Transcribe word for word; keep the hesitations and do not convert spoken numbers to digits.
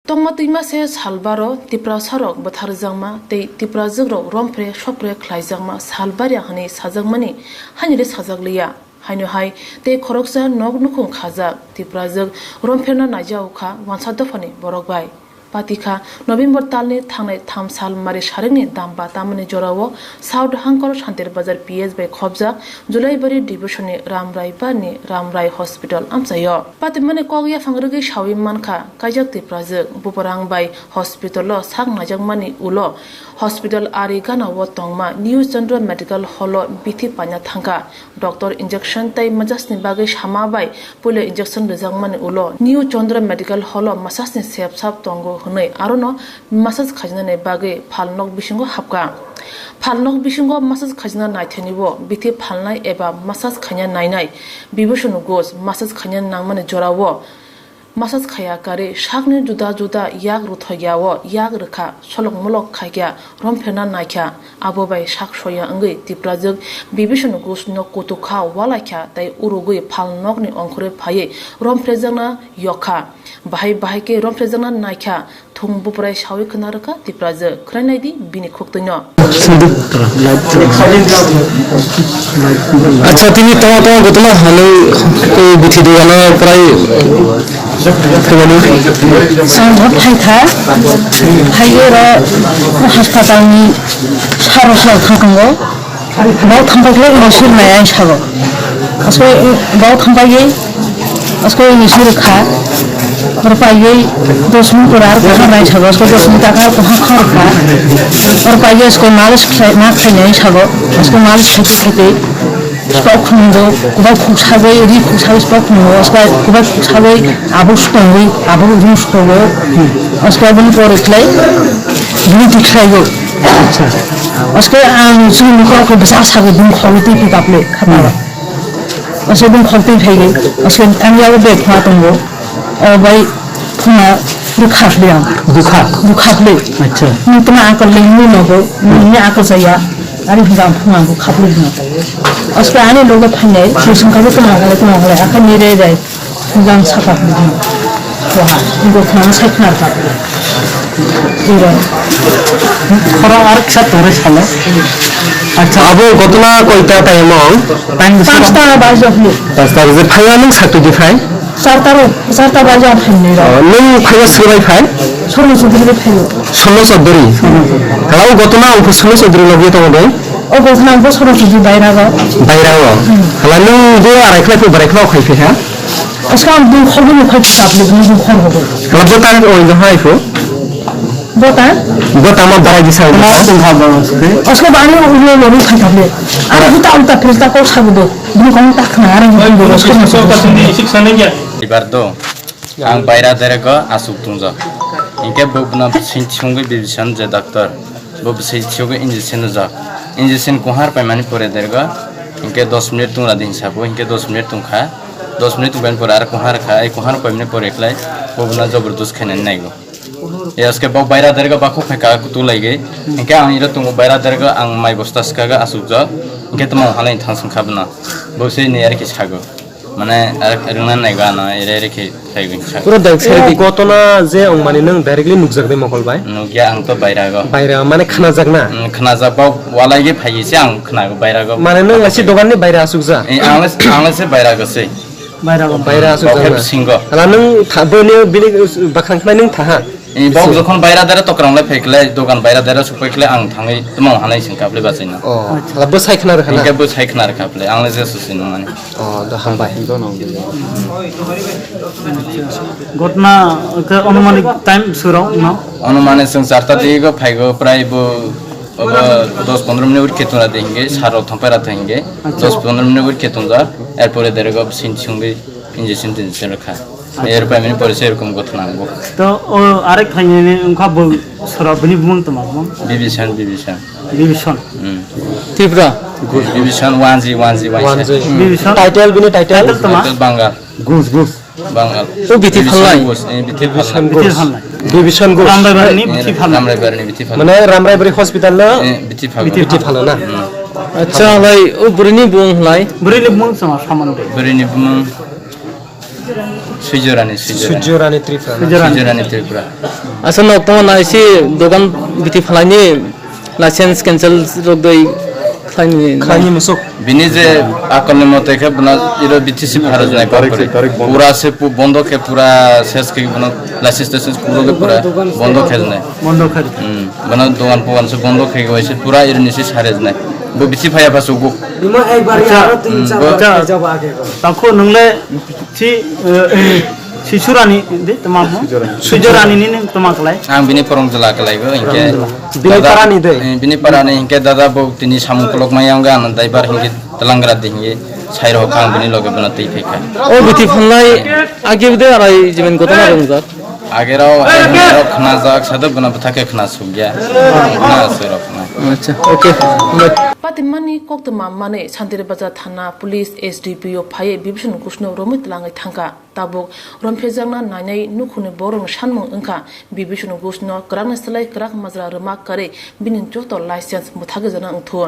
Tongma twima se salbaro Tiprasarok bwtharjakma tei Tiprajwkrok romphre sopre khlaijakma salbari hwnwi sajakmani hainwi sajak liya. Haino hai tei khoroksa nok nukhung khajak Tiprajwk romphirna naijak kha wansa dophani borok bai. Patikha November talni thangnai tham sal mari sarikni damba tamani jorao South Hangkor Santir Bazar P S bai khobjak Julaibari Division ni Ramrai Barni Ramrai Hospital amchaio. Patimani kok yaphang rwgwi sawi mankha kaijak Tiprajwk bubarang bai hospital o sak naijakmani ulo hospital ari gana o tongma New Chandra Medical Hall o bithi paina thangkha. Doctor injection tei massage ni bagwi sama bai puila injection rwjakmani ulo New Chandra Medical Hall o massage ni sep sap tongo hwnwi arono massage khainani bagwi phalnok bisingo hapkha. Phalnok bisingo massage khaina naithani o bithi phalnai eba massage khaina nainai Bibisunu Ghosh massage khaina nangmani jorao massage khaya karwi sakni juda juda yak rwthokya o yak rwkha, solok molok khaikya, romphirna naikha. Abo bai sak soya wngwi Tiprajwk Bibisunu Ghoshno kutukha, walaikha tei urugwi phalnokni ongkhorwi phaiwi romphrejakna yokha. Bahai bahai khe romphrejakna naikha. Thung buprai sawi khna rwkha Tiprajwk. Khwrai naidi bini khuktwino. Acha, tini tama tama gotoma hwnwi, eh, bithi dugano prai thumani. Ang bo phaikha, phaiwi oro hospitalni saro saro thang tongo. Bo thampai khlai ulo sir nai ai sabo. Asko bo thampai Asko ini suru kha. Oro paiwi dos minute pore aro kuhar rai sago. Asko dos minute aka kuhar khor kha. Oro paiwi asko malis khlai, ma khlai nai sago. Asko malis khaite khaite. Stok khungo, kubai khuk sagwi, ri khuk sagwi stok khungo. Asko kubai khuk sagwi abo stongo, abo rung stongo. Asko aboni pore khlai, bini thik khlaigo. Asko ang suru nokho ko bwsa sagwi bung khogwi twi pi kaple khaparo. Aso bung khok twi phaigwi. Aso ang yago bag phunga tongo. O bai phunga bwkhak le ang. Bwkhak? Bwkhak le. Acha. Nung tma akol le nung nogo, nung ni akol saya. Ani hinga ang phunga bwkhak le hinga. Aso ani logo phainai, sisung kabo tma kale, tma kale, akha ni re re. Hinga ang saka phunga. Wah, hingo phunga sai khna kha. Iro. Khoro ar kisa tore salo. Acha, abo gotona koita time o? Time bisi? Panchta bajo hwnwi. Panchta baje phaiya nwng sakti di phai? Charta ro, charta bajo ang phainai ro. Oh, nwng phaiya swbai phai? Sorno Chaudhary bai phaio. Sorno Chaudhary? Hala o gotona ang Sorno Chaudhary logi tongo de? O gotona ang bo Sorno Chaudhary bairago. Bairago? Hmm. Hala nwng bo arai khlai phu barai khlai khai phi ha? Aska ang bung khorbo ni khai phi chap le bung khorbo. Hala bo tan o ijo hai phu? Bota? Bota ma barai di sa. Ma tong kha ba. Asko bani ulo lo ri kha kha le. Ara buta uta phesta ko sa bu. Bini kong ta khna ara ni bini ko so so ta sini sik saneng ya. Ibar do. Ang baira derego asuk tungjo. Inke bo buna sing sungwi bibisan je doctor. Bo bisai thiyogo injection rijak. Injection kuhar paimani pore dergo, hinkhe dos minute tungra di hinsa bo, hinkhe dos minute tungkha. Dos minute tungpaini pore aro kuhar kha, ai kuhar paimani pore khlai bo buna jabardast khainani naigo. Yaske bo baira dergo bakho khai ka kutu laigwi. Hinkhe ang iro tungo baira dergo ang mai bosta swkago asukjak. Hinkhe tamo halai thangsong kha bwno. Bo se ni arikhe sago. Mane, ar-, rwngna naigo ano, ere ere khe phaiwi sa. Pura direct side di. Gotona je wngmani nwng directly nukjak de mokol bai? Nukya ang to bairago. Baira mane khnajak na? Mm, khnajak ba walai ge phaiwi se ang khnago bairago. Mane nwng asi dogan ni baira asukja? Eh, ang le, ang le se bairago se. Bairago. Baira asukja. Bokhe na? Bisingo. Hala nwng tha-, bini, bini bakhang khnai nwng thaha? Eh, bok jokhon baira dara tokrang lai phai khlai, dogan baira dara supai khlai ang thangwi tamo hanai sing kaple bachaina. Oh, hala bwsai khna rwkha na? Hinkhe bwsai khna rwkha ple, ang le jesu sinung mani. Oh, do hambai. Gotna ke anumanik time surong no? Anumanik sung charta digo phaigo prai bo, bo dos pondro minute wait khe tuna de hinge, saro thompai ra hinge. Acha. Dos pondro minute wait khe tunja, erpore derego sin sungbi injection tinjection rwkha. Acha. Erpai mini pore se erokom gotna nango. To o arek thaini wngkha bo sora bini bumung toma bumung? Bibishan, Bibishan. Bibishan. Hmm. Tipra. Bibishan one G, one G, one G. Bibishan. Title bini title? Title toma? Title Bangal. Gus, Gus. Bangal. O bithi phalnai? Gus, eh, bithi phalnai. Bithi phalnai. Bibishan Gus. Ramraibarni bithi phalnai. Ramraibarni bithi phalnai. Mane Ramraibari hospital lo? Eh, bithi phalnai. Bithi phalnai na? Hmm. Acha, lai, o bwrwini bung lai? Bwrwini bung sama saman de. Bwrwini bung. Swijorani, Swijorani. Swijorani Tripura. Swijorani Tripura. Asa nok tamo naisi dogan biti phalani license cancel rok doi khlaini. Khlaini musuk. Bini je akolni mote khe bwna iro B T C pharajnai kok kwrwi. Pura se pu-, bondo khe pura ses khe bwna license taisens puro khe pura bondo khe jwnai. Bondo khe. Hmm. Bwna dogan pogan se bondo khe waise pura iro nisi sarejnai. Bo B T C phaya pha sugo. Nima ekbar yaro tin char bar khe jabo age ko. Tangkho nwngle si, eh, Sisurani de tama mo? Swijorani. Swijorani ni nung tama kalai. Ang bini porong jela kalai go, hingke. Bini dada, parani de? Eh, bini parani hingke dada bo tini samung kolok maya wngkha, ano daibar hingke telangra de hingke sairo kha ang bini loge bono twi phaikha. O biti phalnai age de arai jiben gotona rongjak. Agerao, agerao khnajak, sade bono bwthake khna sukya. Khna sero khna. Acha, okay. Patimani koktwma manwi Santiri Bazar thana police S D P O phaiwi Bibishan Ghoshno romwi twlangwi thangkha. Tabuk romphirjakna nainai nukhungni borokni sanmung wngkha, Bibishan Ghoshno kwrakni slai kwrak majra rwma karwi bini joto license mwthagwi jana wngthun.